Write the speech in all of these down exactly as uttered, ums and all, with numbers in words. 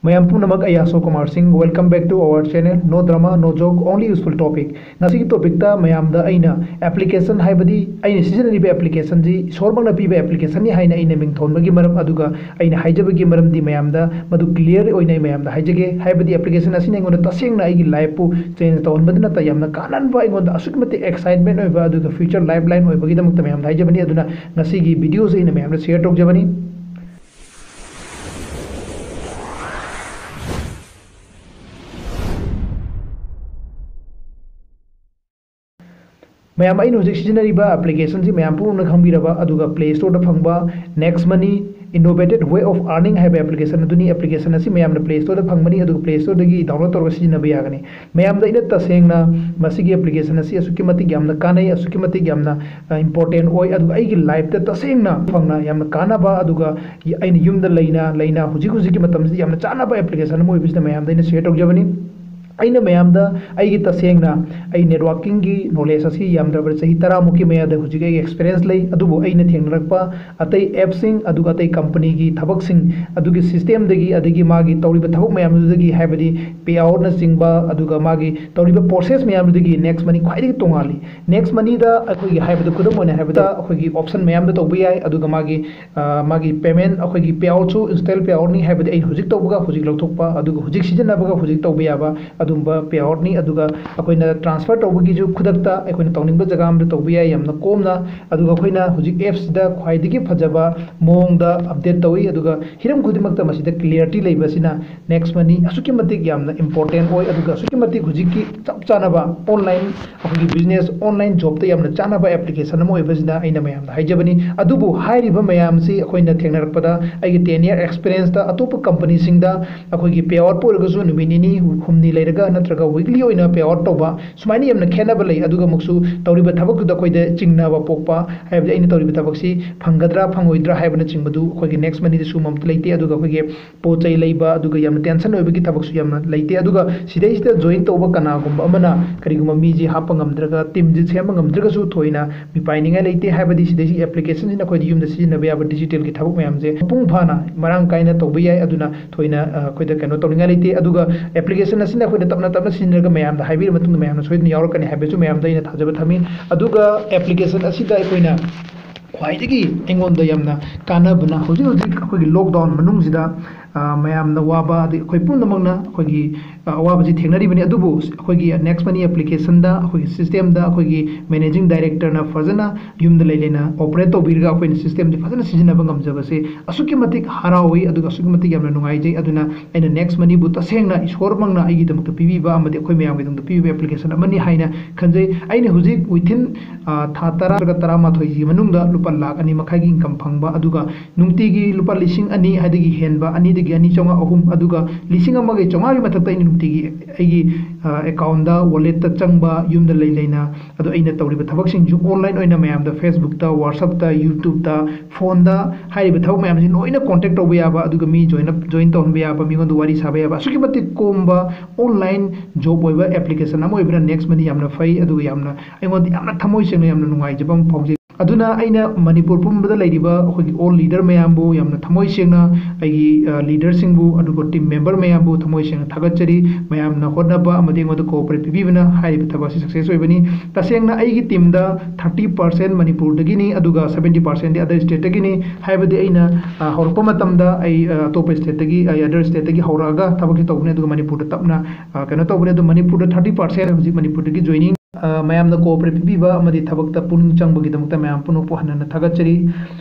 ꯃꯌꯥꯝ ꯄꯨꯝꯅꯃꯛ, ꯑꯩ ꯑꯁꯣꯛ ꯀꯨꯃꯥꯔ ꯁꯤꯡ, welcome back to our channel, no drama, no joke, only useful topic. ꯉꯁꯤꯒꯤ ꯇꯣꯄꯤꯛꯇ ꯃꯌꯥꯝꯗ ꯑꯩꯅ ꯑꯦꯄ꯭ꯂꯤꯀꯦꯁꯟ, ꯍꯥꯏꯕꯗꯤ ꯑꯩꯅ ꯁꯤꯖꯤꯟꯅꯔꯤꯕ ꯑꯦꯄ꯭ꯂꯤꯀꯦꯁꯟꯁꯤ ꯏꯁꯣꯔꯃꯛꯅ ꯄꯤꯕ ꯑꯦꯄ꯭ꯂꯤꯀꯦꯁꯟꯅꯤ ꯍꯥꯏꯅ ꯑꯩꯅ ꯃꯤꯡ ꯊꯣꯟꯕꯒꯤ ꯃꯔꯝ, ꯑꯗꯨꯒ ꯑꯩꯅ ꯍꯥꯏꯖꯕꯒꯤ ꯃꯔꯝꯗꯤ ꯃꯌꯥꯝꯗ ꯃꯗꯨ ꯀ꯭ꯂꯤꯌꯥꯔ ꯑꯣꯏꯅ ꯑꯩ ꯃꯌꯥꯝꯗ ꯍꯥꯏꯖꯒꯦ꯫ ꯍꯥꯏꯕꯗꯤ ꯑꯦꯄ꯭ꯂꯤꯀꯦꯁꯟ ꯑꯁꯤꯅ ꯑꯩꯉꯣꯟꯗ ꯇꯁꯦꯡꯅ ꯑꯩꯒꯤ ꯂꯥꯏꯐꯄꯨ ꯆꯦꯟꯖ ꯇꯧꯍꯟꯕꯗ ꯅꯠꯇ, ꯌꯥꯝꯅ ꯀꯥꯟꯅꯕ, ꯑꯩꯉꯣꯟꯗ ꯑꯁꯨꯛꯀꯤ ꯃꯇꯤꯛ ꯑꯦꯛꯁꯥꯏꯠꯃꯦꯟ ꯑꯣꯏꯕ, ꯑꯗꯨꯒ ꯐ꯭ꯌꯨꯆꯔ ꯂꯥꯏꯐ ꯂꯥꯏꯟ ꯑꯣꯏꯕꯒꯤꯗꯃꯛꯇ ꯃꯌꯥꯝꯗ ꯍꯥꯏꯖꯕꯅꯤ꯫ ꯑꯗꯨꯅ ꯉꯁꯤꯒꯤ ꯚꯤꯗꯤꯑꯣꯁꯤ ꯑꯩꯅ ꯃꯌꯥꯝꯗ ꯁꯤꯌꯔ ꯇꯧꯖꯕꯅꯤ꯫ ꯃꯌꯥꯝ, ꯑꯩꯅ ꯍꯧꯖꯤꯛ ꯁꯤꯖꯤꯟꯅꯔꯤꯕ ꯑꯦꯄ꯭ꯂꯤꯀꯦꯁꯟꯁꯤ ꯃꯌꯥꯝ ꯄꯨꯝꯅꯃꯛꯅ ꯈꯪꯕꯤꯔꯕ, ꯑꯗꯨꯒ ꯄ꯭ꯂꯦ ꯁ꯭ꯇꯣꯔꯗ ꯐꯪꯕ Next Money, Innovated Way of Earning ꯍꯥꯏꯕ ꯑꯦꯄ꯭ꯂꯤꯀꯦꯁꯟ ꯑꯗꯨꯅꯤ꯫ ꯑꯦꯄ꯭ꯂꯤꯀꯦꯁꯟ ꯑꯁꯤ ꯃꯌꯥꯝꯅ ꯄ꯭ꯂꯦ ꯁ꯭ꯇꯣꯔꯗ ꯐꯪꯕꯅꯤ, ꯑꯗꯨꯒ ꯄ꯭ꯂꯦ ꯁ꯭ꯇꯣꯔꯗꯒꯤ ꯗꯥꯎꯟꯂꯣꯗ ꯇꯧꯔꯒ ꯁꯤꯖꯤꯟꯅꯕ ꯌꯥꯒꯅꯤ꯫ ꯃꯌꯥꯝꯗ ꯑꯩꯅ ꯇꯁꯦꯡꯅ ꯃꯁꯤꯒꯤ ꯑꯦꯄ꯭ꯂꯤꯀꯦꯁꯟ ꯑꯁꯤ ꯑꯁꯨꯛꯀꯤ ꯃꯇꯤꯛ ꯌꯥꯝꯅ ꯀꯥꯟꯅꯩ, ꯑꯁꯨꯛꯀꯤ ꯃꯇꯤꯛ ꯌꯥꯝꯅ ꯏꯝꯄꯣꯔꯇꯦꯟ ꯑꯣꯏ, ꯑꯗꯨꯒ ꯑꯩꯒꯤ ꯂꯥꯏꯐꯇ ꯇꯁꯦꯡꯅ ꯐꯪꯅ ꯌꯥꯝꯅ ꯀꯥꯟꯅꯕ, ꯑꯗꯨꯒ ꯑꯩꯅ ꯌꯨꯝꯗ ꯂꯩꯅ ꯂꯩꯅ ꯍꯧꯖꯤꯛ ꯍꯧꯖꯤꯛꯀꯤ ꯃꯇꯝꯁꯤꯗ ꯌꯥꯝꯅ ꯆꯥꯟꯅꯕ ꯑꯦꯄ꯭ꯂꯤꯀꯦꯁꯟ ꯑꯃ ꯑꯣꯏꯕꯁꯤꯗ ꯃꯌꯥꯝꯗ ꯑꯩꯅ ꯁꯤꯌꯔ ꯇꯧꯖꯕꯅꯤ꯫ ꯑꯩꯅ ꯃꯌꯥꯝꯗ ꯑꯩꯒꯤ ꯇꯁꯦꯡꯅ ꯑꯩ ꯅꯦꯠꯋꯥꯔꯀꯤꯡꯒꯤ ꯅꯣꯂꯦꯖ ꯑꯁꯤ ꯌꯥꯝꯗ꯭ꯔꯕꯗ ꯆꯍꯤ ꯇꯔꯥꯃꯨꯛꯀꯤ ꯃꯌꯥꯗ ꯍꯧꯖꯤꯛ ꯑꯩꯒꯤ ꯑꯦꯛꯁꯄꯤꯔꯤꯌꯦꯟꯁ ꯂꯩ, ꯑꯗꯨꯕꯨ ꯑꯩꯅ ꯊꯦꯡꯅꯔꯛꯄ ꯑꯇꯩ ꯑꯦꯞꯁꯤꯡ, ꯑꯗꯨꯒ ꯑꯇꯩ ꯀꯝꯄꯅꯤꯒꯤ ꯊꯕꯛꯁꯤꯡ ꯑꯗꯨꯒꯤ ꯁꯤꯁꯇꯦꯝꯗꯒꯤ, ꯑꯗꯒꯤ ꯃꯥꯒꯤ ꯇꯧꯔꯤꯕ ꯊꯕꯛ ꯃꯌꯥꯝꯗꯨꯗꯒꯤ, ꯍꯥꯏꯕꯗꯤ ꯄꯦ ꯑꯥꯎꯠꯅꯆꯤꯡꯕ, ꯑꯗꯨꯒ ꯃꯥꯒꯤ ꯇꯧꯔꯤꯕ ꯄ꯭ꯔꯣꯁꯦꯁ ꯃꯌꯥꯝꯗꯨꯗꯒꯤ ꯅꯦꯛꯁ ꯃꯅꯤ ꯈ꯭ꯋꯥꯏꯗꯒꯤ ꯇꯣꯉꯥꯜꯂꯤ꯫ ꯅꯦꯛꯁ ꯃꯅꯤꯗ ꯑꯩꯈꯣꯏꯒꯤ, ꯍꯥꯏꯕꯗ ꯈꯨꯗꯝ ꯑꯣꯏꯅ ꯍꯥꯏꯕꯗ, ꯑꯩꯈꯣꯏꯒꯤ ꯑꯣꯞꯁꯟ ꯃꯌꯥꯝꯗ ꯇꯧꯕ ꯌꯥꯏ, ꯑꯗꯨꯒ ꯃꯥꯒꯤ ꯑ, ꯃꯥꯒꯤ ꯄꯦꯃꯦꯟ, ꯑꯩꯈꯣꯏꯒꯤ ꯄꯦ ꯑꯥꯎꯠꯁꯨ ꯏꯟꯁꯇꯦꯟ ꯄꯦ ꯑꯥꯎꯠꯅꯤ, ꯍꯥꯏꯕꯗꯤ ꯑꯩꯅ ꯍꯧꯖꯤꯛ ꯇꯧꯕꯒ ꯍꯧꯖꯤꯛ ꯂꯧꯊꯣꯛꯄ, ꯑꯗꯨꯒ ꯍꯧꯖꯤꯛ ꯁꯤꯖꯤꯟꯅꯕꯒ ꯍꯧꯖꯤꯛ ꯇꯧꯕ ꯌꯥꯕ ꯑꯗꯨꯝꯕ ꯄꯦ ꯑꯥꯎꯠꯅꯤ꯫ ꯑꯗꯨꯒ ꯑꯩꯈꯣꯏꯅ ꯇ꯭ꯔꯥꯟꯁꯐꯔ ꯇꯧꯕꯒꯤꯁꯨ ꯈꯨꯗꯛꯇ ꯑꯩꯈꯣꯏꯅ ꯇꯧꯅꯤꯡꯕ ꯖꯒꯥ ꯑꯃꯗ ꯇꯧꯕ ꯌꯥꯏ, ꯌꯥꯝꯅ ꯀꯣꯝꯅ꯫ ꯑꯗꯨꯒ ꯑꯩꯈꯣꯏꯅ ꯍꯧꯖꯤꯛ ꯑꯦꯞꯁꯤꯗ ꯈ꯭ꯋꯥꯏꯗꯒꯤ ꯐꯖꯕ ꯃꯑꯣꯡꯗ ꯑꯞꯗꯦꯠ ꯇꯧꯏ, ꯑꯗꯨꯒ ꯍꯤꯔꯝ ꯈꯨꯗꯤꯡꯃꯛꯇ ꯃꯁꯤꯗ ꯀ꯭ꯂꯤꯌꯥꯔꯤꯇꯤ ꯂꯩꯕꯁꯤꯅ ꯅꯦꯛꯁ ꯃꯅꯤ ꯑꯁꯨꯛꯀꯤ ꯃꯇꯤꯛ ꯌꯥꯝꯅ ꯏꯝꯄꯣꯔꯇꯦꯟ ꯑꯣꯏ, ꯑꯗꯨꯒ ꯑꯁꯨꯛꯀꯤ ꯃꯇꯤꯛ ꯍꯧꯖꯤꯛꯀꯤ ꯆꯞ ꯆꯥꯅꯕ ꯑꯣꯟꯂꯥꯏꯟ, ꯑꯩꯈꯣꯏꯒꯤ ꯕꯤꯖꯤꯅꯦꯁ, ꯑꯣꯟꯂꯥꯏꯟ ꯖꯣꯕꯇ ꯌꯥꯝꯅ ꯆꯥꯟꯅꯕ ꯑꯦꯄ꯭ꯂꯤꯀꯦꯁꯟ ꯑꯃ ꯑꯣꯏꯕꯁꯤꯅ ꯑꯩꯅ ꯃꯌꯥꯝꯗ ꯍꯥꯏꯖꯕꯅꯤ꯫ ꯑꯗꯨꯕꯨ ꯍꯥꯏꯔꯤꯕ ꯃꯌꯥꯝꯁꯤ ꯑꯩꯈꯣꯏꯅ ꯊꯦꯡꯅꯔꯛꯄꯗ, ꯑꯩꯒꯤ ꯇꯦꯟ ꯏꯌꯔ ꯑꯦꯛꯁꯄꯤꯔꯤꯌꯦꯟꯁꯇ ꯑꯇꯣꯞꯄ ꯀꯝꯄꯅꯤꯁꯤꯡꯗ ꯑꯩꯈꯣꯏꯒꯤ ꯄꯦ ꯑꯥꯎꯠꯄꯨ ꯑꯣꯏꯔꯒꯁꯨ ꯅꯨꯃꯤꯠ ꯅꯤꯅꯤ ꯍꯨꯝꯅꯤ ꯂꯩꯔꯒ ꯅꯠꯇ꯭ꯔꯒ weekly ꯑꯣꯏꯅ pay out ꯇꯧꯕ, ꯁꯨꯃꯥꯏꯅ ꯌꯥꯝꯅ ꯈꯦꯠꯅꯕ ꯂꯩ꯫ ꯑꯗꯨꯒ ꯑꯃꯨꯛꯁꯨ ꯇꯧꯔꯤꯕ ꯊꯕꯛꯇꯨꯗ ꯑꯩꯈꯣꯏꯗ ꯆꯤꯡꯅꯕ ꯄꯣꯛꯄ, ꯍꯥꯏꯕꯗꯤ ꯑꯩꯅ ꯇꯧꯔꯤꯕ ꯊꯕꯛꯁꯤ ꯐꯪꯒꯗ꯭ꯔꯥ ꯐꯪꯉꯣꯏꯗ꯭ꯔꯥ ꯍꯥꯏꯕꯅꯆꯤꯡꯕꯗꯨ ꯑꯩꯈꯣꯏꯒꯤ next moneyꯗꯁꯨ ꯑꯃꯠꯇ ꯂꯩꯇꯦ꯫ ꯑꯗꯨꯒ ꯑꯩꯈꯣꯏꯒꯤ ꯄꯣꯠ ꯆꯩ ꯂꯩꯕ, ꯑꯗꯨꯒ ꯌꯥꯝꯅ tension ꯑꯣꯏꯕꯒꯤ ꯊꯕꯛꯁꯨ ꯌꯥꯝꯅ ꯂꯩꯇꯦ꯫ ꯑꯗꯨꯒ ꯁꯤꯗꯩꯁꯤꯗ join ꯇꯧꯕ ꯀꯅꯥꯒꯨꯝꯕ ꯑꯃꯅ ꯀꯔꯤꯒꯨꯝꯕ ꯃꯤꯁꯤ ꯍꯥꯞꯄ ꯉꯝꯗ꯭ꯔꯒ, teamꯁꯤ ꯁꯦꯝꯕ ꯉꯝꯗ꯭ꯔꯒꯁꯨ, ꯊꯣꯏꯅ ꯃꯤꯄꯥꯏꯅꯤꯡꯉꯥꯏ ꯂꯩꯇꯦ꯫ ꯍꯥꯏꯕꯗꯤ ꯁꯤꯗꯩꯁꯤ applicationꯁꯤꯅ ꯑꯩꯈꯣꯏꯗ ꯌꯨꯝꯗ ꯁꯤꯖꯤꯟꯅꯕ ꯌꯥꯕ digitalꯒꯤ ꯊꯕꯛ ꯃꯌꯥꯝꯁꯦ ꯃꯄꯨꯡ ꯐꯥꯅ ꯃꯔꯥꯡ ꯀꯥꯏꯅ ꯇꯧꯕ ꯌꯥꯏ꯫ ꯑꯗꯨꯅ ꯊꯣꯏꯅ, ꯑ, ꯑꯩꯈꯣꯏꯗ ꯀꯩꯅꯣ ꯇꯧꯅꯤꯡꯉꯥꯏ ꯂꯩꯇꯦ꯫ ꯑꯗꯨꯒ application ꯑꯁꯤꯅ ꯑꯩꯈꯣꯏꯅ ꯇꯞꯅ ꯇꯞꯅ ꯁꯤꯖꯤꯟꯅꯔꯒ ꯃꯌꯥꯝꯗ ꯍꯥꯏꯕꯤꯔ ꯃꯇꯨꯡꯗ ꯃꯌꯥꯝꯅ ꯁꯣꯏꯗꯅ ꯌꯥꯎꯔꯛꯀꯅꯤ ꯍꯥꯏꯕꯁꯨ ꯃꯌꯥꯝꯗ ꯑꯩꯅ ꯊꯥꯖꯕ ꯊꯝꯃꯤ꯫ ꯑꯗꯨꯒ application ꯑꯁꯤꯗ ꯑꯩꯈꯣꯏꯅ ꯈ꯭ꯋꯥꯏꯗꯒꯤ ꯑꯩꯉꯣꯟꯗ ꯌꯥꯝꯅ ꯀꯥꯟꯅꯕꯅ, ꯍꯧꯖꯤꯛ ꯍꯧꯖꯤꯛ ꯑꯩꯈꯣꯏꯒꯤ lockdown ꯃꯅꯨꯡꯁꯤꯗ, ꯑ, ꯃꯌꯥꯝꯅ ꯋꯥꯕ, ꯑꯗꯩ ꯑꯩꯈꯣꯏ ꯄꯨꯝꯅꯃꯛꯅ ꯑꯩꯈꯣꯏꯒꯤ, ꯑ, ꯑꯋꯥꯕꯁꯤ ꯊꯦꯡꯅꯔꯤꯕꯅꯤ꯫ ꯑꯗꯨꯕꯨ ꯑꯩꯈꯣꯏꯒꯤ next money applicationꯗ, ꯑꯩꯈꯣꯏꯒꯤ systemꯗ ꯑꯩꯈꯣꯏꯒꯤ managing directorꯅ ꯐꯖꯅ ꯌꯨꯝꯗ ꯂꯩ ꯂꯩꯅ operate ꯇꯧꯕꯤꯔꯒ ꯑꯩꯈꯣꯏꯅ systemꯁꯦ ꯐꯖꯅ ꯁꯤꯖꯤꯟꯅꯕ ꯉꯝꯖꯕꯁꯦ ꯑꯁꯨꯛꯀꯤ ꯃꯇꯤꯛ ꯍꯔꯥꯎꯏ, ꯑꯗꯨꯒ ꯑꯁꯨꯛꯀꯤ ꯃꯇꯤꯛ ꯌꯥꯝꯅ ꯅꯨꯡꯉꯥꯏꯖꯩ꯫ ꯑꯗꯨꯅ ꯑꯩꯅ next moneyꯕꯨ ꯇꯁꯦꯡꯅ ꯏꯁꯣꯔꯃꯛꯅ ꯑꯩꯒꯤꯗꯃꯛꯇ ꯄꯤꯕꯤꯕ ꯑꯃꯗꯤ ꯑꯩꯈꯣꯏ ꯃꯌꯥꯝꯒꯤꯗꯃꯛꯇ ꯄꯤꯕꯤꯕ application ꯑꯃꯅꯤ ꯍꯥꯏꯅ ꯈꯟꯖꯩ꯫ ꯑꯩꯅ ꯍꯧꯖꯤꯛ within, ꯑ, ꯊꯥ ꯇꯔꯥ ꯅꯠꯇ꯭ꯔꯒ ꯇꯔꯥꯃꯥꯊꯣꯏꯒꯤ ꯃꯅꯨꯡꯗ ꯂꯨꯄꯥ ꯂꯥꯈ ꯑꯅꯤ ꯃꯈꯥꯏꯒꯤ income ꯐꯪꯕ, ꯑꯗꯨꯒ ꯅꯨꯡꯇꯤꯒꯤ ꯂꯨꯄꯥ ꯂꯤꯁꯤꯡ ꯑꯅꯤ ꯍꯥꯏꯗꯒꯤ ꯍꯦꯟꯕ, ꯑꯅꯤꯗꯒꯤ ꯑꯅꯤ ꯆꯥꯝꯃꯉꯥ, ꯑꯍꯨꯝ, ꯑꯗꯨꯒ ꯂꯤꯁꯤꯡ ꯑꯃꯒꯤ ꯆꯥꯝꯃꯉꯥꯒꯤ ꯃꯊꯛꯇ ꯑꯩꯅ ꯅꯨꯡꯇꯤꯒꯤ ꯑꯩꯒꯤ, ꯑ, accountꯗ, walletꯇ ꯆꯪꯕ, ꯌꯨꯝꯗ ꯂꯩ ꯂꯩꯅ꯫ ꯑꯗꯣ ꯑꯩꯅ ꯇꯧꯔꯤꯕ ꯊꯕꯛꯁꯤꯡꯁꯨ online ꯑꯣꯏꯅ ꯃꯌꯥꯝꯗ Facebookꯇ, WhatsAppꯇ, YouTubeꯇ, phoneꯗ ꯍꯥꯏꯔꯤꯕ ꯊꯕꯛ ꯃꯌꯥꯝꯁꯤ ꯂꯣꯏꯅ contact ꯇꯧꯕ ꯌꯥꯕ, ꯑꯗꯨꯒ ꯃꯤ join up, join ꯇꯧꯍꯟꯕ ꯌꯥꯕ, ꯃꯤꯉꯣꯟꯗ ꯋꯥꯔꯤ ꯁꯥꯕ ꯌꯥꯕ, ꯑꯁꯨꯛꯀꯤ ꯃꯇꯤꯛ ꯀꯣꯝꯕ online job ꯑꯣꯏꯕ application ꯑꯃ ꯑꯣꯏꯕꯅ next money ꯌꯥꯝꯅ ꯐꯩ, ꯑꯗꯨꯒ ꯌꯥꯝꯅ, ꯑꯩꯉꯣꯟꯗ ꯌꯥꯝꯅ ꯊꯃꯣꯏ ꯁꯦꯡꯅ ꯌꯥꯝꯅ ꯅꯨꯡꯉꯥꯏꯖꯕ ꯑꯃ ꯐꯥꯎꯖꯩ꯫ ꯑꯗꯨꯅ ꯑꯩꯅ ꯃꯅꯤꯄꯨꯔ ꯄꯨꯝꯕꯗ ꯂꯩꯔꯤꯕ ꯑꯩꯈꯣꯏꯒꯤ all leader ꯃꯌꯥꯝꯕꯨ ꯌꯥꯝꯅ ꯊꯃꯣꯏ ꯁꯦꯡꯅ, ꯑꯩꯒꯤ, ꯑ, leaderꯁꯤꯡꯕꯨ, ꯑꯗꯨꯒ team member ꯃꯌꯥꯝꯕꯨ ꯊꯃꯣꯏ ꯁꯦꯡꯅ ꯊꯥꯒꯠꯆꯔꯤ꯫ ꯃꯌꯥꯝꯅ ꯍꯣꯠꯅꯕ ꯑꯃꯗꯤ ꯑꯩꯉꯣꯟꯗ cooperate ꯄꯤꯕꯤꯕꯅ ꯍꯥꯏꯔꯤꯕ ꯊꯕꯛ ꯑꯁꯤ success ꯑꯣꯏꯕꯅꯤ꯫ ꯇꯁꯦꯡꯅ ꯑꯩꯒꯤ teamꯗ thirty percent ꯃꯅꯤꯄꯨꯔꯗꯒꯤꯅꯤ, ꯑꯗꯨꯒ seventy percentꯗꯤ other stateꯇꯒꯤꯅꯤ꯫ ꯍꯥꯏꯕꯗꯤ ꯑꯩꯅ, ꯑ, ꯍꯧꯔꯛꯄ ꯃꯇꯝꯗ ꯑꯩ, ꯑ, ꯑꯇꯣꯞꯄ stateꯇꯒꯤ, ꯑꯩ other stateꯇꯒꯤ ꯍꯧꯔꯛꯑꯒ ꯊꯕꯛꯁꯤ ꯇꯧꯕꯅꯤ, ꯑꯗꯨꯒ ꯃꯅꯤꯄꯨꯔꯗ ꯇꯞꯅ, ꯑ, ꯀꯩꯅꯣ ꯇꯧꯕꯅꯤ꯫ ꯑꯗꯣ ꯃꯅꯤꯄꯨꯔꯗ thirty percent ꯍꯧꯖꯤꯛ ꯃꯅꯤꯄꯨꯔꯗꯒꯤ joining, ꯑ, ꯃꯌꯥꯝꯅ cooperate ꯄꯤꯕꯤꯕ ꯑꯃꯗꯤ ꯊꯕꯛꯇ ꯄꯨꯛꯅꯤꯡ ꯆꯪꯕꯒꯤꯗꯃꯛꯇ ꯃꯌꯥꯝ ꯄꯨꯝꯅꯃꯛꯄꯨ ꯍꯟꯅ ꯍꯟꯅ ꯊꯥꯒꯠꯆꯔꯤ꯫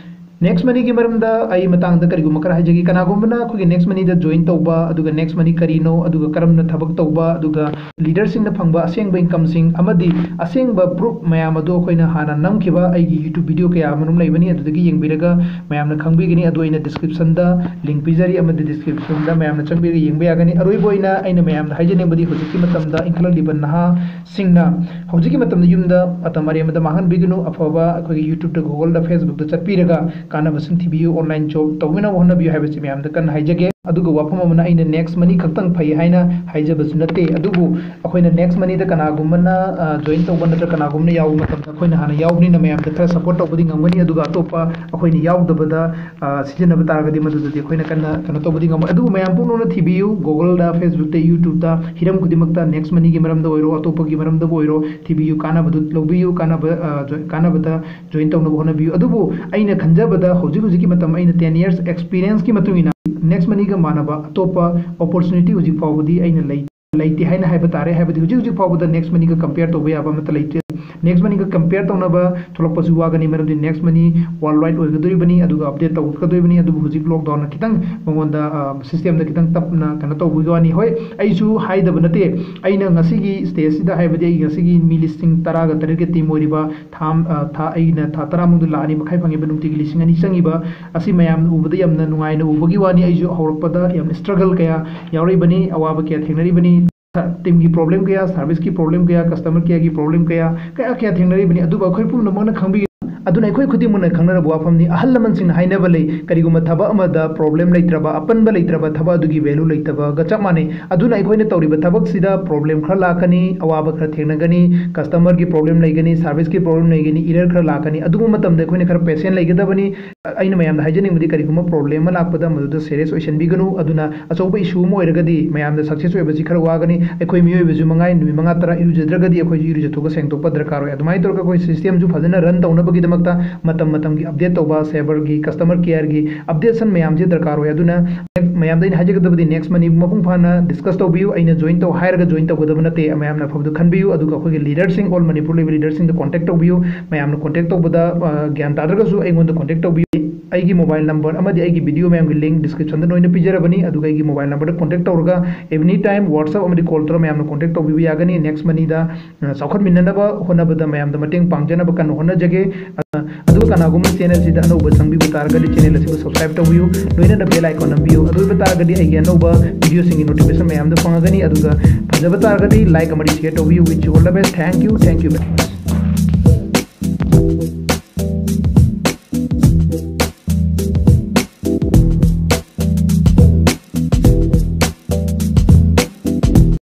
Next Moneyꯒꯤ ꯃꯔꯝꯗ ꯑꯩ ꯃꯇꯥꯡꯗ ꯀꯔꯤꯒꯨꯝꯕ ꯈꯔ ꯍꯥꯏꯖꯒꯦ꯫ ꯀꯅꯥꯒꯨꯝꯕꯅ ꯑꯩꯈꯣꯏꯒꯤ Next Moneyꯗ join ꯇꯧꯕ, ꯑꯗꯨꯒ Next Money ꯀꯔꯤꯅꯣ, ꯑꯗꯨꯒ ꯀꯔꯝꯅ ꯊꯕꯛ ꯇꯧꯕ, ꯑꯗꯨꯒ leaderꯁꯤꯡꯅ ꯐꯪꯕ ꯑꯁꯦꯡꯕ incomeꯁꯤꯡ ꯑꯃꯗꯤ ꯑꯁꯦꯡꯕ proof ꯃꯌꯥꯝ ꯑꯗꯨ ꯑꯩꯈꯣꯏꯅ ꯍꯥꯟꯅ ꯅꯝꯈꯤꯕ ꯑꯩꯒꯤ YouTube video ꯀꯌꯥ ꯑꯃꯔꯣꯝ ꯂꯩꯕꯅꯤ, ꯑꯗꯨꯗꯒꯤ ꯌꯦꯡꯕꯤꯔꯒ ꯃꯌꯥꯝꯅ ꯈꯪꯕꯤꯒꯅꯤ꯫ ꯑꯗꯨ ꯑꯩꯅ descriptionꯗ link ꯄꯤꯖꯔꯤ, ꯑꯃꯗꯤ descriptionꯗ ꯃꯌꯥꯝꯅ ꯆꯪꯕꯤꯔꯒ ꯌꯦꯡꯕ ꯌꯥꯒꯅꯤ꯫ ꯑꯔꯣꯏꯕ ꯑꯣꯏꯅ ꯑꯩꯅ ꯃꯌꯥꯝꯗ ꯍꯥꯏꯖꯅꯤꯡꯕꯗꯤ, ꯍꯧꯖꯤꯛꯀꯤ ꯃꯇꯝꯗ ꯏꯟꯈꯠꯂꯛꯂꯤꯕ ꯅꯍꯥꯁꯤꯡꯅ ꯍꯧꯖꯤꯛꯀꯤ ꯃꯇꯝꯗ ꯌꯨꯝꯗ ꯃꯇꯝ ꯑꯔꯦꯝꯕꯗ ꯃꯥꯡꯍꯟꯕꯤꯒꯅꯨ꯫ ꯑꯐꯕ ꯑꯩꯈꯣꯏꯒꯤ YouTubeꯗ, Googleꯗ, Facebookꯇ ꯆꯠꯄꯤꯔꯒ ꯀꯥꯟꯅꯕꯁꯤꯡ ꯊꯤꯕꯤꯌꯨ, online job ꯇꯧꯅꯕ ꯍꯣꯠꯅꯕꯤꯌꯨ ꯍꯥꯏꯕꯁꯤ ꯃꯌꯥꯝꯗ ꯀꯟꯅ ꯍꯥꯏꯖꯒꯦ꯫ ꯑꯗꯨꯒ ꯋꯥꯐꯝ ꯑꯃꯅ, ꯑꯩꯅ Next Money ꯈꯛꯇꯪ ꯐꯩ ꯍꯥꯏꯅ ꯍꯥꯏꯖꯕꯁꯨ ꯅꯠꯇꯦ, ꯑꯗꯨꯕꯨ ꯑꯩꯈꯣꯏꯅ Next Moneyꯗ ꯀꯅꯥꯒꯨꯝꯕꯅ, ꯑ, join ꯇꯧꯕ ꯅꯠꯇ꯭ꯔꯒ ꯀꯅꯥꯒꯨꯝꯕꯅ ꯌꯥꯎꯕ ꯃꯇꯝꯗ ꯑꯩꯈꯣꯏꯅ ꯍꯥꯟꯅ ꯌꯥꯎꯕꯅꯤꯅ ꯃꯌꯥꯝꯗ ꯈꯔ support ꯇꯧꯕꯗꯤ ꯉꯝꯒꯅꯤ, ꯑꯗꯨꯒ ꯑꯇꯣꯞꯄ ꯑꯩꯈꯣꯏꯅ ꯌꯥꯎꯗꯕꯗ, ꯑ, ꯁꯤꯖꯤꯟꯅꯕ ꯇꯥꯔꯒꯗꯤ ꯃꯗꯨꯗꯗꯤ ꯑꯩꯈꯣꯏꯅ ꯀꯟꯅ ꯀꯩꯅꯣ ꯇꯧꯕꯗꯤ ꯉꯝꯃꯣꯏ꯫ ꯑꯗꯨꯕꯨ ꯃꯌꯥꯝ ꯄꯨꯝꯅꯃꯛꯅ ꯊꯤꯕꯤꯌꯨ, Googleꯗ, Facebookꯇ, YouTubeꯇ, ꯍꯤꯔꯝ ꯈꯨꯗꯤꯡꯃꯛꯇ Next Moneyꯒꯤ ꯃꯔꯝꯗ ꯑꯣꯏꯔꯣ, ꯑꯇꯣꯞꯄꯒꯤ ꯃꯔꯝꯗꯕꯨ ꯑꯣꯏꯔꯣ, ꯊꯤꯕꯤꯌꯨ, ꯀꯥꯟꯅꯕꯗꯨ ꯂꯧꯕꯤꯌꯨ, ꯀꯥꯟꯅꯕ, ꯑ, join, ꯀꯥꯟꯅꯕꯗ join ꯇꯧꯅꯕ ꯍꯣꯠꯅꯕꯤꯌꯨ꯫ ꯑꯗꯨꯕꯨ ꯑꯩꯅ ꯈꯟꯖꯕꯗ ꯍꯧꯖꯤꯛ ꯍꯧꯖꯤꯛꯀꯤ ꯃꯇꯝ, ꯑꯩꯅ ten years experienceꯀꯤ ꯃꯇꯨꯡ ꯏꯟꯅ Next Moneyꯒ ꯃꯥꯟꯅꯕ ꯑꯇꯣꯞꯄ opportunity ꯍꯧꯖꯤꯛ ꯐꯥꯎꯕꯗꯤ ꯑꯩꯅ ꯂꯩ-, ꯂꯩꯇꯦ ꯍꯥꯏꯅ ꯍꯥꯏꯕ ꯇꯥꯔꯦ꯫ ꯍꯥꯏꯕꯗꯤ ꯍꯧꯖꯤꯛ ꯍꯧꯖꯤꯛ ꯐꯥꯎꯕꯗ Next Moneyꯒ compare ꯇꯧꯕ ꯌꯥꯕ ꯑꯃꯠꯇ ꯂꯩꯇꯦ꯫ Next Moneyꯒ compare ꯇꯧꯅꯕ ꯊꯣꯛꯂꯛꯄꯁꯨ ꯋꯥꯒꯅꯤ, ꯃꯔꯝꯗꯤ Next Money worldwide ꯑꯣꯏꯒꯗꯣꯔꯤꯕꯅꯤ, ꯑꯗꯨꯒ update ꯇꯧꯔꯛꯀꯗꯣꯔꯤꯕꯅꯤ꯫ ꯑꯗꯨꯕꯨ ꯍꯧꯖꯤꯛ lockdownꯅ ꯈꯤꯇꯪ ꯃꯉꯣꯟꯗ, ꯑ, systemꯗ ꯈꯤꯇꯪ ꯇꯞꯅ ꯀꯩꯅꯣ ꯇꯧꯕꯒꯤ ꯋꯥꯅꯤ꯫ ꯍꯣꯏ, ꯑꯩꯁꯨ ꯍꯥꯏꯗꯕ ꯅꯠꯇꯦ, ꯑꯩꯅ ꯉꯁꯤꯒꯤ stageꯁꯤꯗ, ꯍꯥꯏꯕꯗꯤ ꯑꯩ ꯉꯁꯤꯒꯤ ꯃꯤ ꯂꯤꯁꯤꯡ ꯇꯔꯥꯒ ꯇꯔꯦꯠꯀꯤ team ꯑꯣꯏꯔꯤꯕ ꯊꯥ, ꯑ, ꯊꯥ, ꯑꯩꯅ ꯊꯥ ꯇꯔꯥꯃꯨꯛꯇ ꯂꯥꯛ ꯑꯅꯤ ꯃꯈꯥꯏ ꯐꯪꯉꯤꯕ, ꯅꯨꯡꯇꯤꯒꯤ ꯂꯤꯁꯤꯡ ꯑꯅꯤ ꯆꯪꯉꯤꯕ ꯑꯁꯤ ꯃꯌꯥꯝꯅ ꯎꯕꯗ ꯌꯥꯝꯅ ꯅꯨꯡꯉꯥꯏꯅ ꯎꯕꯒꯤ ꯋꯥꯅꯤ꯫ ꯑꯩꯁꯨ ꯍꯧꯔꯛꯄꯗ ꯌꯥꯝ struggle ꯀꯌꯥ ꯌꯥꯎꯔꯛꯏꯕꯅꯤ, ꯑꯋꯥꯕ ꯀꯌꯥ ꯊꯦꯡꯅꯔꯤꯕꯅꯤ꯫ Teamꯒꯤ problem ꯀꯌꯥ, serviceꯀꯤ problem ꯀꯌꯥ, customer careꯒꯤ problem ꯀꯌꯥ, ꯀꯌꯥ ꯀꯌꯥ ꯊꯦꯡꯅꯔꯤꯕꯅꯤ꯫ ꯑꯗꯨꯕꯨ ꯑꯩꯈꯣꯏ ꯄꯨꯝꯅꯃꯛꯅ ꯈꯪꯕꯤꯒꯅꯤ꯫ ꯑꯗꯨꯅ ꯑꯩꯈꯣꯏ ꯈꯨꯗꯤꯡꯃꯛꯅ ꯈꯪꯅꯔꯕ ꯋꯥꯐꯝꯅꯤ, ꯑꯍꯜ ꯂꯃꯟꯁꯤꯡꯅ ꯍꯥꯏꯅꯕ ꯂꯩ, ꯀꯔꯤꯒꯨꯝꯕ ꯊꯕꯛ ꯑꯃꯗ problem ꯂꯩꯇ꯭ꯔꯕ, ꯑꯄꯟꯕ ꯂꯩꯇ꯭ꯔꯕ ꯊꯕꯛ ꯑꯗꯨꯒꯤ value ꯂꯩꯇꯕꯒ ꯆꯞ ꯃꯥꯟꯅꯩ꯫ ꯑꯗꯨꯅ ꯑꯩꯈꯣꯏꯅ ꯇꯧꯔꯤꯕ ꯊꯕꯛꯁꯤꯗ problem ꯈꯔ ꯂꯥꯛꯀꯅꯤ, ꯑꯋꯥꯕ ꯈꯔ ꯊꯦꯡꯅꯒꯅꯤ, customerꯒꯤ problem ꯂꯩꯒꯅꯤ, serviceꯀꯤ problem ꯂꯩꯒꯅꯤ, error ꯈꯔ ꯂꯥꯛꯀꯅꯤ꯫ ꯑꯗꯨꯒꯨꯝꯕ ꯃꯇꯝꯗ ꯑꯩꯈꯣꯏꯅ ꯈꯔ patient ꯂꯩꯒꯗꯕꯅꯤ꯫ ꯑꯩꯅ ꯃꯌꯥꯝꯗ ꯍꯥꯏꯖꯅꯤꯡꯕꯗꯤ, ꯀꯔꯤꯒꯨꯝꯕ problem ꯑꯃ ꯂꯥꯛꯄꯗ ꯃꯗꯨꯗ serious ꯑꯣꯏꯁꯟꯕꯤꯒꯅꯨ꯫ ꯑꯗꯨꯅ ꯑꯆꯧꯕ issue ꯑꯃ ꯑꯣꯏꯔꯒꯗꯤ ꯃꯌꯥꯝꯗ success ꯑꯣꯏꯕꯁꯤ ꯈꯔ ꯋꯥꯒꯅꯤ꯫ ꯑꯩꯈꯣꯏ ꯃꯤꯑꯣꯏꯕꯁꯨ ꯃꯉꯥꯏ, ꯅꯨꯃꯤꯠ ꯃꯉꯥ ꯇꯔꯥ ꯏꯔꯨꯖꯗ꯭ꯔꯒꯗꯤ ꯑꯩꯈꯣꯏꯁꯨ ꯏꯔꯨꯖꯊꯣꯛꯑꯒ ꯁꯦꯡꯗꯣꯛꯄ ꯗꯔꯀꯥꯔ ꯑꯣꯏ꯫ ꯑꯗꯨꯃꯥꯏꯅ ꯇꯧꯔꯒ ꯑꯩꯈꯣꯏ systemꯁꯨ ꯐꯖꯅ run ꯇꯧꯅꯕꯒꯤꯗꯃꯛ ꯃꯇꯝ ꯃꯇꯝꯒꯤ ꯑꯞꯗꯦꯠ ꯇꯧꯕ, ꯁꯦꯕꯔꯒꯤ ꯀꯁꯇꯃꯔ ꯀꯦꯌꯔꯒꯤ ꯑꯞꯗꯦꯠꯁꯟ ꯃꯌꯥꯝꯁꯦ ꯗꯔꯀꯥꯔ ꯑꯣꯏ꯫ ꯑꯗꯨꯅ ꯃꯌꯥꯝꯗ ꯑꯩꯅ ꯍꯥꯏꯖꯒꯗꯕꯗꯤ, ꯅꯦꯛꯁ ꯃꯅꯤ ꯃꯄꯨꯡ ꯐꯥꯅ ꯗꯤꯁꯀꯁ ꯇꯧꯕꯤꯌꯨ꯫ ꯑꯩꯅ ꯖꯣꯏꯟ ꯇꯧ ꯍꯥꯏꯔꯒ ꯖꯣꯏꯟ ꯇꯧꯒꯗꯕ ꯅꯠꯇꯦ꯫ ꯃꯌꯥꯝꯅ ꯑꯐꯕꯗꯨ ꯈꯟꯕꯤꯌꯨ꯫ ꯑꯗꯨꯒ ꯑꯩꯈꯣꯏꯒꯤ ꯂꯤꯗꯔꯁꯤꯡ, ꯑꯣꯜ ꯃꯅꯤꯄꯨꯔ ꯂꯩꯕ ꯂꯤꯗꯔꯁꯤꯡꯗ ꯀꯣꯟꯇꯦꯛ ꯇꯧꯕꯤꯌꯨ꯫ ꯃꯌꯥꯝꯅ ꯀꯣꯟꯇꯦꯛ ꯇꯧꯕꯗ ꯑ, ꯒ꯭ꯌꯥꯟ ꯇꯥꯗ꯭ꯔꯒꯁꯨ ꯑꯩꯉꯣꯟꯗ ꯀꯣꯟꯇꯦꯛ ꯇꯧꯕꯤꯌꯨ꯫ ꯑꯩꯒꯤ ꯃꯣꯕꯥꯏꯜ ꯅꯝꯕꯔ ꯑꯃꯗꯤ ꯑꯩꯒꯤ ꯚꯤꯗꯤꯑꯣ ꯃꯌꯥꯝꯒꯤ ꯂꯤꯡ ꯗꯤꯁꯀ꯭ꯔꯤꯞꯁꯟꯗ ꯂꯣꯏꯅ ꯄꯤꯖꯔꯕꯅꯤ꯫ ꯑꯗꯨꯒ ꯑꯩꯒꯤ ꯃꯣꯕꯥꯏꯜ ꯅꯝꯕꯔꯗ ꯀꯣꯟꯇꯦꯛ ꯇꯧꯔꯒ ꯑꯦꯅꯤ ꯇꯥꯏꯝ WhatsApp ꯑꯃꯗꯤ ꯀꯣꯜ ꯇꯧꯔꯒ ꯃꯌꯥꯝꯅ ꯀꯣꯟꯇꯦꯛ ꯇꯧꯕꯤꯕ ꯌꯥꯒꯅꯤ꯫ ꯅꯦꯛꯁ ꯃꯅꯤꯗ ꯑ, ꯆꯥꯎꯈꯠꯃꯤꯟꯅꯅꯕ ꯍꯣꯠꯅꯕꯗ ꯃꯌꯥꯝꯗ ꯃꯇꯦꯡ ꯄꯥꯡꯖꯅꯕ ꯀꯟꯅ ꯍꯣꯠꯅꯖꯒꯦ꯫ ꯑ, ꯑꯗꯨꯒ ꯀꯅꯥꯒꯨꯝꯕ ꯆꯦꯅꯦꯜꯁꯤꯗ ꯑꯅꯧꯕ ꯆꯪꯕꯤꯕ ꯇꯥꯔꯒꯗꯤ ꯆꯦꯅꯦꯜ ꯑꯁꯤꯕꯨ ꯁꯕꯁꯀ꯭ꯔꯥꯏꯕ ꯇꯧꯕꯤꯌꯨ, ꯂꯣꯏꯅꯅ ꯕꯦꯜ ꯑꯥꯏꯀꯣꯟ ꯅꯝꯕꯤꯌꯨ꯫ ꯑꯗꯨ ꯑꯣꯏꯕ ꯇꯥꯔꯒꯗꯤ ꯑꯩꯒꯤ ꯑꯅꯧꯕ ꯚꯤꯗꯤꯑꯣꯁꯤꯡꯒꯤ ꯅꯣꯇꯤꯐꯤꯀꯦꯁꯟ ꯃꯌꯥꯝꯗꯨ ꯐꯪꯉꯒꯅꯤ꯫ ꯑꯗꯨꯒ ꯐꯖꯕ ꯇꯥꯔꯒꯗꯤ ꯂꯥꯏꯛ ꯑꯃꯗꯤ ꯁꯤꯌꯔ ꯇꯧꯕꯤꯌꯨ꯫ Wish you all the best. Thank you, thank you very much.